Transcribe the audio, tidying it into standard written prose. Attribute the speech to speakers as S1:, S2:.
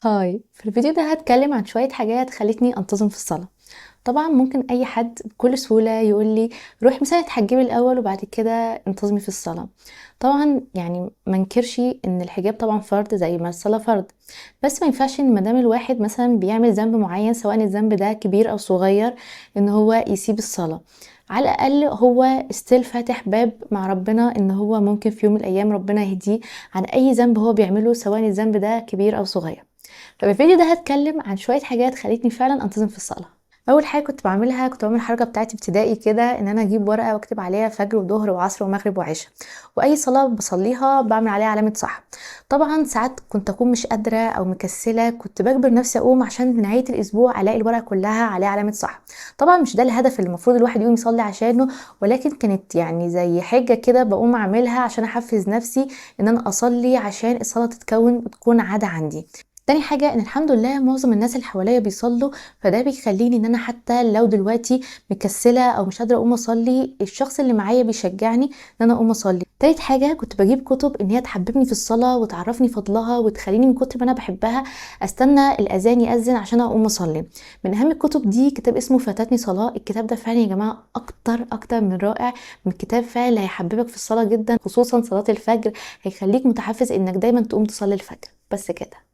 S1: Hi، في الفيديو ده هتكلم عن شوية حاجات خلتني انتظم في الصلاة. طبعا ممكن اي حد بكل سهولة يقول لي روحي مثلا اتحجبي الاول وبعد كده انتظمي في الصلاة. طبعا ما انكرش ان الحجاب طبعا فرض زي ما الصلاة فرض، بس ما ينفعش ان مادام الواحد مثلا بيعمل ذنب معين سواء الذنب ده كبير او صغير ان هو يسيب الصلاة. على الاقل هو still فاتح باب مع ربنا ان هو ممكن في يوم من الايام ربنا يهديه عن اي ذنب هو بيعمله سواء الذنب ده كبير او صغير. ففي الفيديو ده هتكلم عن شوية حاجات خلتني فعلا انتظم في الصلاة. اول حاجة كنت بعملها، كنت بعمل الحركة بتاعتي ابتدائي كده، ان انا اجيب ورقة واكتب عليها فجر وظهر وعصر ومغرب وعشاء، واي صلاة بصليها بعمل عليها علامة صح. طبعا ساعات كنت اكون مش قادرة او مكسلة، كنت بجبر نفسي اقوم عشان في نهاية الاسبوع الاقي الورقة كلها عليها علامة صح. طبعا مش ده الهدف اللي المفروض الواحد يقوم يصلي عشانه، ولكن كانت زي حاجة كده بقوم اعملها عشان احفز نفسي ان انا اصلي، عشان الصلاة تكون عادة عندي. تاني حاجة ان الحمد لله معظم الناس اللي حواليا بيصلوا، فده بيخليني ان انا حتى لو دلوقتي مكسلة او مش قادرة اقوم اصلي، الشخص اللي معايا بيشجعني ان انا اقوم اصلي. تالت حاجة كنت بجيب كتب ان هي تحببني في الصلاة وتعرفني فضلها وتخليني من كتر ما انا بحبها استنى الاذان يأذن عشان اقوم اصلي. من اهم الكتب دي كتاب اسمه فاتتني صلاة. الكتاب ده فعلا يا جماعة اكتر من رائع، من كتاب فعلا هيحببك في الصلاة جدا، خصوصا صلاة الفجر، هيخليك متحفز انك دايما تقوم تصلي الفجر. بس كده.